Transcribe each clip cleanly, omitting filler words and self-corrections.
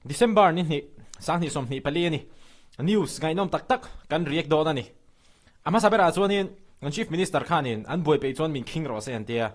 December ni hnih, 2024 a ni. News ngaihnawm tak tak kan react dawn a ni. A hmasa berah chuanin kan Chief Minister khanin an buai peih chuan min khing rawh se an tia.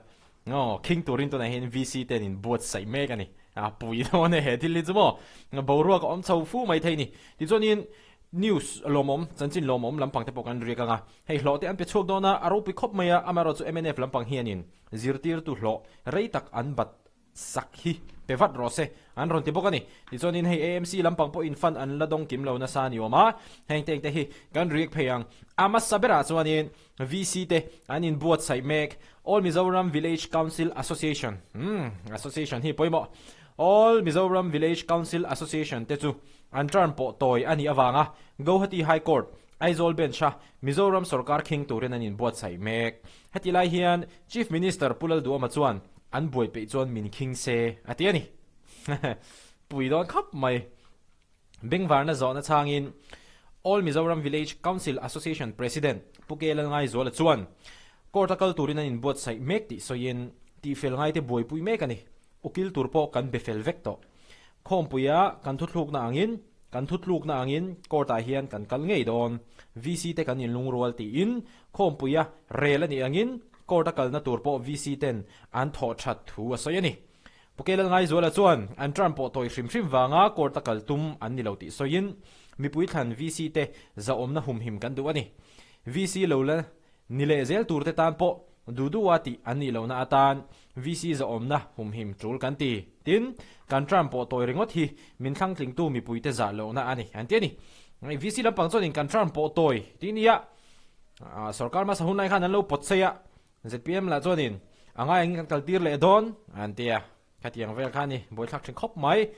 Aw, khing turin tunah hian VC ten in buatsaih mek a ni. A pui dawn e he thil hi chu maw. Boruak a awm chho fu mai thei ni. Tichuanin news lawmawm, chanchin lawmawm lampang te pawh kan react ang a. Hei hlawh te an pe chhuak dawn a, a ropui khawp mai a, amaherawhchu mnf lampang hianin zirtirtu hlawh rei tak an bat sak hi pe vat rawh se an rawn ti bawk a ni. Tichuanin hei AMC lampang pawhin fund an la dawng kim lo nasa a ni awm a, heng teng te hi kan react phei ang. A hmasa berah chuanin VC te an inbuatsaih mek All Mizoram Village Council Association, umm association hi pawimawh, All Mizoram Village Council Association te chu an term pawh tawi a nih avanga Guwahati High Court, Aizawl Bench-a Mizoram sorkar khing turin an inbuatsaih mek. Heti lai hian Chief Minister Pu Lalduhawma chuan an buai peih chuan min khing se a ti a ni. Pui dawn khawp mai. Bengvarna zawhna chhangin All Mizoram Village Council Association President Pu K Lalngaizuala chuan Court-a kal turin an inbuatsaih mek tih sawiin tihfel ngaite buaipui mek a ni. Ukil tur pawh kan be fel vek tawh. Khawmpuia kan thutlukna angin kan thutlukna angin court-ah hian kan kal ngei dawn. VC te kan inlungrual tiin khawmpuia rel a nih angin court-a kalna tur pawh VC ten an thawh that thu a sawi a ni. Pu Kelal Ngaizuala chuan an term pawh tawi hrim hrim vanga court-a kal tum an ni lo tih sawiin mipui thlan VC te zahawmna humhim kan duh a ni. VC lo la Ni leh zel turte tan pawh duh duha tih an nih lohna atan VC zahawmna humhim tul kan ti. Tin, kan term pawh tawi ringawt hi min thlangtlingtu mipuite zah lohna a ni an ti a ni. VC lampang chuanin kan term pawh tawi tih nia sorkar hmasa hun lai khan an lo pawt sei a, zpm lah chuanin a ngai angin kan kaltir leh dawn an ti a. Hetiang vel kha a ni, buaithlak thin khawp mai.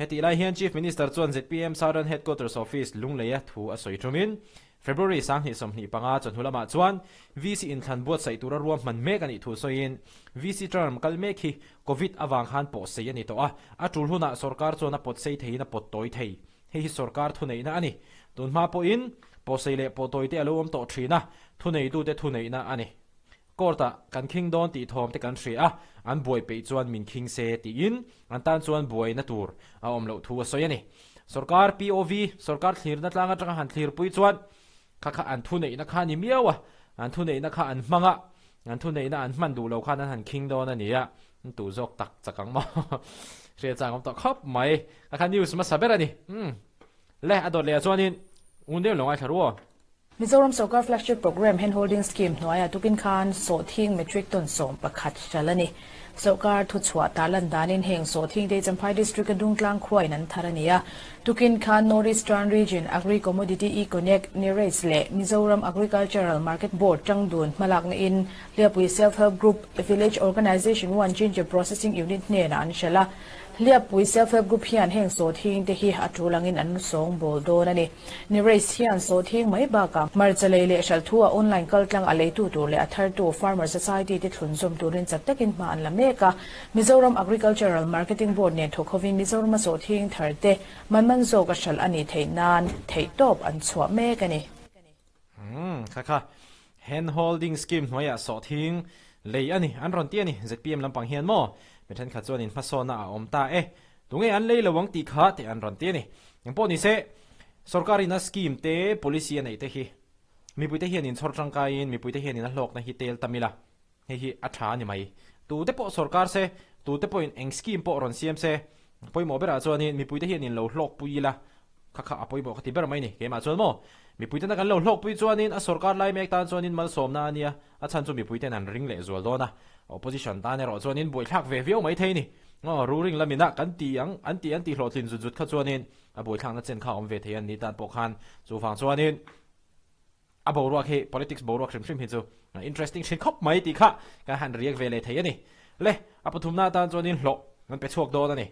Hetih lai hian Chief Minister chuan zpm Southern Headquarters Office Lungleia thu a sawi thumin, February 2025 chawhnu lamah chuan VC inthlan buatsaih tura ruahman mek a nih thu sawiin, VC term kal mek hi Covid avang khan pawh sei a ni tawh a, a tul hunah sorkar chuan a pawt sei theiin a pawt tawi thei. Hei hi sorkar thuneihna a ni. Tunhma pawhin pawhsei leh pawh tawite a lo awm tawh thin a, thuneitute thuneihna a ni. Court-ah kan khing dawn tih thawm te kan hria a, an buai peih chuan min khing se tiin an tan chuan buaina tur a awm loh thu a sawi a ni. Sorkar POV, sorkar thlirna tlang atanga han thlirpui chuan kha kha an thuneihna kha a ni miau a, an thuneihna kha an hmang a, an thuneihna an hman duh lo khan an han khing dawn a ni a, an tu zawk tak chak ang maw? Hria chang awm tawh khawp mai. Kha kha news hmasa ber a ni. Umm. Le, a dawt leh ah chuanin un deuh lo ngaithla ru aw. Mizoram Sorkar Flagship Programme Handholding Scheme hnuaiah tukin khan sawhthing metric ton 11 hral a ni. Sorkar thuchhuah tarlan danin heng sawhthing te Champhai District a Dungtlang khuain an thar a ni a. Tukin khan North Eastern Region Agri Commodity E-Connect, NERACE, leh Mizoram Agricultural Market Board tangdun hmalakna in Hliapui Self Help Group Village Organization One Ginger Processing Unit hnenah an hralh a. Hliapui Self Help Group hian heng sawhthing te hi a tul angin an sawngbawl dawn a ni. Ni race hian sawhthing mai bakah hmarcha lei leh hralh thu a online kaltlang a leitu tur leh a thartu Farmer Society te thlunzawm turin chak takin hma an la mek a. Mizoram Agricultural Marketing Board nen thawk hovin Mizorama sawhthing thar te man man zawk a hralh a nih theih nan theihtawp an chhuah mek a ni. Umm kha kha Hand holding scheme hnuaiah sawhthing lei a ni an rawn ti a ni zpm lampang hian maw mi thenkhat chuan in hmasawnna a awm ta e tunge an lei lo ang tih kha tih an rawn ti a ni engpawh ni se sorkar in a scheme te policy a neih te hi mipuite hian in chhawr tangkaiin mipuite hian in a hlawkna hi tel tam ila Hei hi a tha a ni mai. Tute pawh sorkar se, tute pawhin eng scheme pawh rawn siam se, pawimawh berah chuanin mipuite hian in lo hlawkpui ila, kha kha a pawimawh ka ti ber mai ni. Keimah chuan maw, mipuitena kan lo hlawkpui chuanin a sorkar lai mek tan chuanin malsawmna a nia, a chhan chu mipuiten an ring leh zual dawn a, opposition tan erawh chuanin buaithlak ve viau mai thei ni. Aw, ruling lamina kan ti ang, an ti an tihhlawhtlin zut zut kha chuanin a buaithlakna chen kha a awm ve thei a ni tan pawh khan chuvang chuanin, A boruak hi politics boruak hrim hrim hi chu interesting thin khawp mai tih kha kan han react ve leh thei a ni. Le, a pathumna atan chuanin hlawh kan pe chhuak dawn a ni.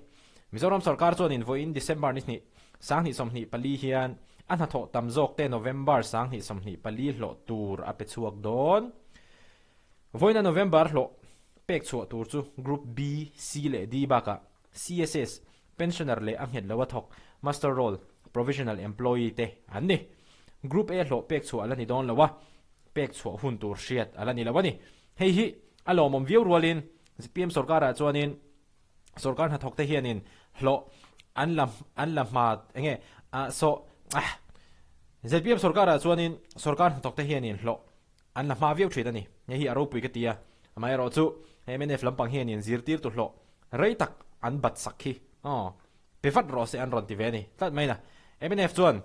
Mizoram sorkar chuanin vawiin December ni hnih, 2024 hian a hnathawh tam zawk te November 2024 hlawh tur a pe chhuak dawn. Vawiina November hlawh pek chhuah tur chu Group B, C leh D bakah CSS, Pensioner leh a nghet lo a thawk, Muster Roll, Provisional Employee te an ni. Group A hlawh pek chhuah a la ni dawn lo a, pek chhuah hun tur hriat a la ni lo a ni. Hei hi a lawmawm viau rualin zpm sorkarah chuanin sorkar hnathawkte hianin hlawh An la an la hma enge ah sawh ah zpm sorkar ah chuanin sorkar hnathawk te hianin hlawh an la hma viau thin a ni. Hei hi a ropui ka ti a, amaherawh chu mnf lampang hianin zirtirtu hlawh rei tak an bat sak hi aw pe vat rawh se an rawn ti ve a ni tlat mai na. Mnf chuan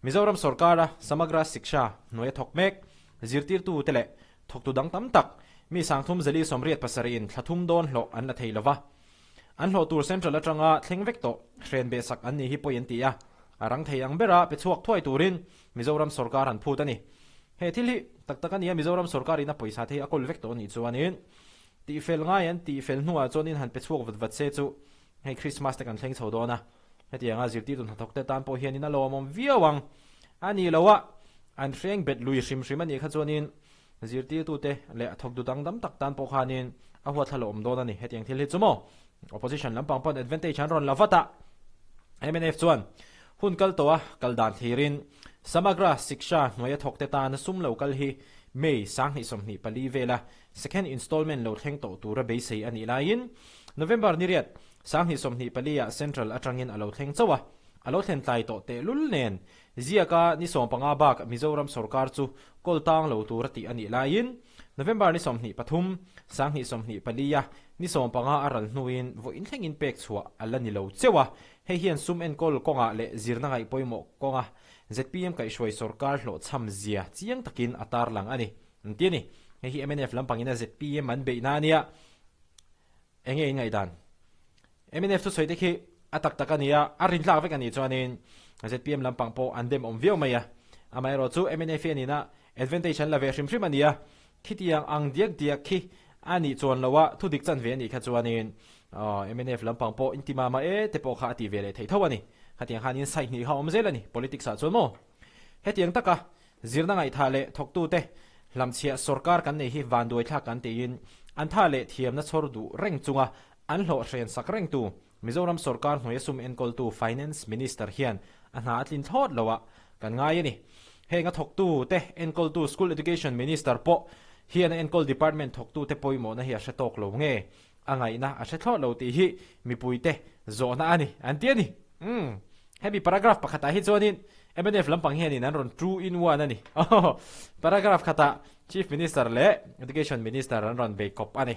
Mizoram sorkara Samagra Shiksha hnuaia thawk mek zirtirtu te leh thawktu dang tam tak mi sangthum zali sawmriat pasarih in thla thum dawn hlawh an la thei lova. An hlawh tur Central atanga thleng vek tawh hren beh sak an ni hi pawi an ti a, a rang thei ang bera pe chhuak thuai turin Mizoram sorkar an phut a ni. He thil hi tak tak a nia Mizoram sorkar in a pawisa te hi a kawl vek tawh a nih chuanin tihfel ngai an tihfel hnuah chuanin han pe chhuak vat vat se chu hei Christmas te kan thleng chho dawn a, hetianga zirtirtu hnathawk te tan pawh hianin a lawmawm viau ang a ni lo a, an hreng bet lui hrim hrim a nih kha chuanin Zirtirtute leh a thawktu dangdam tak tan pawh khanin a huatthla lo awm dawn a ni. Hetiang thil hi chu maw Opposition lampang pawn advantage an rawn la vat a. Mnf chuan hun kal tawh a kal dan thlirin Samagra Shiksha hnuaia thawkte tana sum lo kal hi May 2024 vela second installment lo thleng tawh tura beisei a nih laiin November niriat 2024 ah Central atangin a lo thleng chauh a, a lo thlen tlai tawh tehlul nen Ziaka ni 15 bak Mizoram sorkar chu kawl tang lo tura tih a nih laiin November ni 23, 2024 a ni 15 a ral hnuin vawiin thlengin pek chhuah a la ni lo cheuh a, hei hian sum enkawl kawngah leh zirna ngaih pawimawh kawnga zpm kaihhruai sorkar hlawhchham zia chiang takin a tarlang a ni. An ti a ni. Hei hi mnf lampangin a zpm an beihna a nia. Enge in ngaihdan? Mnf thusawi te khi a tak tak a ni a, a rintlak vek a nih chuanin zpm lampang pawh an dem awm viau mai a. Amaherawh chu mnf hi a nihna advantage an la ve hrim hrim a ni a, khitiang ang diak diak khi a nih chuan lo a, thu dik chan ve a nih kha chuanin mnf lampang pawh inti mah mah e te pawh kha a ti ve leh theih tho a ni. Khatiang khanin side hnih kha a awm zel a ni politics ah chuan maw? Hetiang taka Zirna ngaihthah leh thawktute hlamchhiah sorkar kan nei hi vanduaithlak kan tiin an tha leh thiamna chhawr duh reng chunga an hlawh hren sak rengtu Mizoram sorkar hnuaia sum enkawltu Finance Minister hian a hna a tlin thlawt lo ah kan ngai a ni. Heng a thawktute enkawltu School Education Minister pawh hian a enkawl department thawktute pawimawhna hi a hre tawk lo nge a ngaihna a hre thlawt lo tih hi mipuite zawhna a ni an ti a ni. Umm. Hemi paragraph pakhatah hi chuanin mnf lampang hianin an rawn two in one a ni. Paragraph khatah Chief Minister leh Education Minister an rawn bei kawp a ni.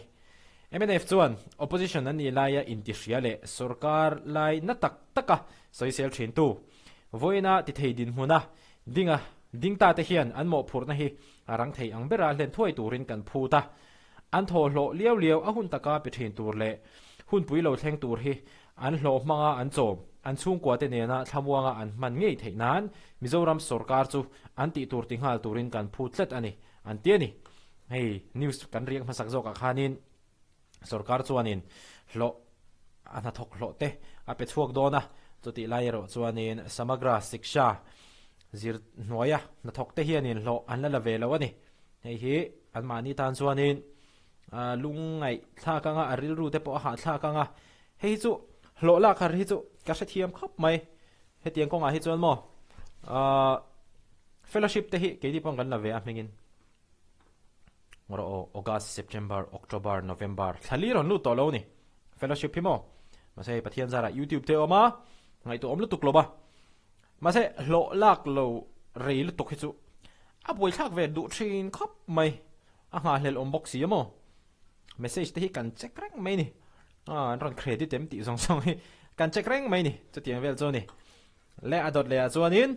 Mnf chuan opposition an nih laia intihria leh sorkar lai na tak taka sawisel thintu vawiina tithei dinhmuna dinga ding ta te hian an mawhphurhna hi a rang thei ang bera hlen thuai turin kan phut a. An thawhhlawh liau liau a hun taka pe thin tur leh hunpui lo thleng tur hi an hlawh hmanga an chawm, an chhungkuate nena thlamuanga an hman ngei theih nan Mizoram sorkar chu an tih tur ti nghal turin kan phu tlat a ni, an ti a ni. Hei news kan riak hmasak zawkah khanin sorkar chuanin hlawh a hnathawk hlawh te a pe chhuak dawn a, chutih lai erawh chuanin Samagra Shiksha zir hnuaia hnathawk te hianin hlawh an la la ve lo a ni. Hei hi anmahni tan chuanin lungngaih thlak anga a rilru te pawh a hah thlak anga hei hi chu hlawh lak har hi chu ka hrethiam khawp mai hetiang kawngah hi chuan maw fellowship te hi keini pawh kan la ve a hmingin rawh aw August September October November thla li rawn lut tawh lo ni fellowship hi maw mahse hei Pathian zarah YouTube te a awm a ngaihtuah awm lutuk lo va Mahse, hlawh lak lo rei lutuk hi chu a buaithlak ve duh thin khawp mai. A nghahhlelh awm bawk si a maw? Message te hi kan check reng mai ni. An rawn credit em tih zawng zawng hi kan check reng mai ni. Chutiang vel chu a ni. Leh a dawt leh ah chuanin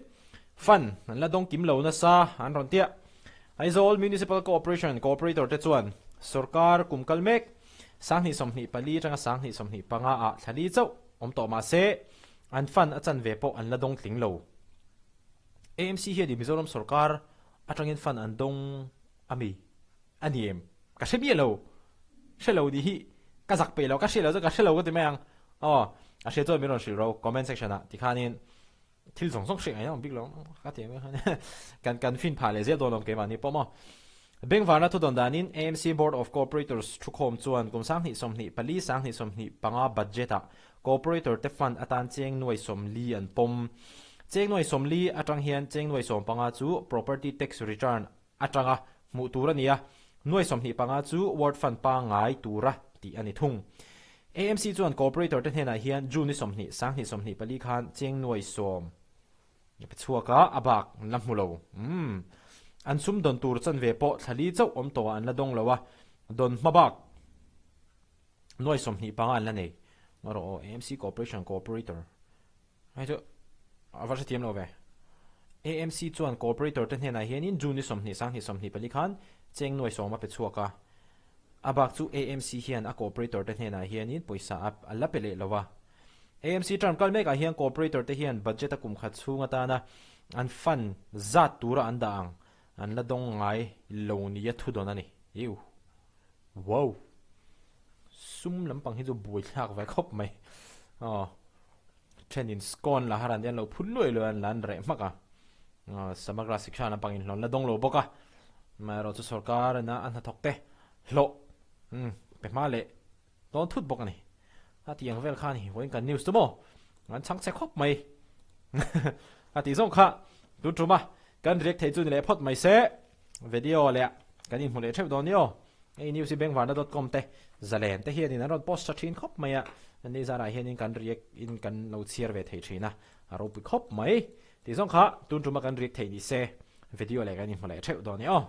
fund an la dawng kim lo nasa an rawn tia. Aizawl Municipal Corporation Cooperator te chuan sorkar kum kal mek 2024 atanga 2025 ah thla li chauh awm tawh mahse An fund a chanve pawh an la dawng tling lo. AMC hian i Mizoram sorkar atangin fund an dawng a mi? A ni em? Ka hre miah lo. Hre lo nih hi ka zak peih lo, ka hre lo chuan ka hre lo ka ti mai ang. Aw, a hria chuan min rawn hrilh ro comment section ah tikhanin thil zawng zawng hriat ngaihna awm bik lo ka ti ang kan kan fin phah leh zel dawn awm keimahni pawh maw. Bengvarna thudawn danin AMC Board of Cooperators thukhawm chuan kum 2024, 2025 budget ah Cooperator te fund atan cheng nuai 40 an pawm. Cheng nuai 40 atang hian cheng nuai 15 chu property tax return atanga hmuh tur a ni a, nuai 25 chu ward fund pangngai tura tih a ni thung. AMC chuan Corporator te hnenah hian June ni 20, 2024 khan cheng nuai sawm pe chhuak a, a bak an la hmu lo. Umm. An sum dawn tur chanve pawh thla li chauh awm tawhah an la dawng lo a, dawn hma bak nuai 25 an la nei. Ngarawh aw, AMC Corporation Corporator. Hei chu a va hrethiam lo ve. AMC chuan Corporator te hnenah hianin June ni 20, 2024 khan cheng nuai sawm a pe chhuak a. A bak chu AMC hian a Corporator te hnenah hianin pawisa a la pe leh lo a. AMC term kal mekah hian Corporator te hian budget a kum khat chhung atana an fund zat tura an dah ang an la dawng ngai lo nia thu dawn a ni. Iu. Wow! Sum lampang hi chu buaithlak ve khawp mai. Aw. Thenin scone la haran te an lo phut luai luai a, an la an reh hmak a. Samagra Shiksha lampang in hlawn la dawng lo bawk a. Amaherawhchu chu sorkar ina a hnathawk te hlawh pe hma leh dawn thut bawk a ni. A tih ang vel kha a ni. Vawiin kan news chu maw an chhang che khawp mai. A tih zawng kha tun tum a kan react thei chu ni leh phawt mai se. Video leh kan inhmu leh theuh dawn ni aw. Hei news hi bengvarna dot com te zalen te hianin an rawn post tha thin khawp mai a. Ni zanah hianin kan react in kan lo chhiar ve thei thin a, a ropui khawp mai. Tih zawng kha tun tuma kan react thei ni se video leh kan inhmu leh theuh dawn ni aw.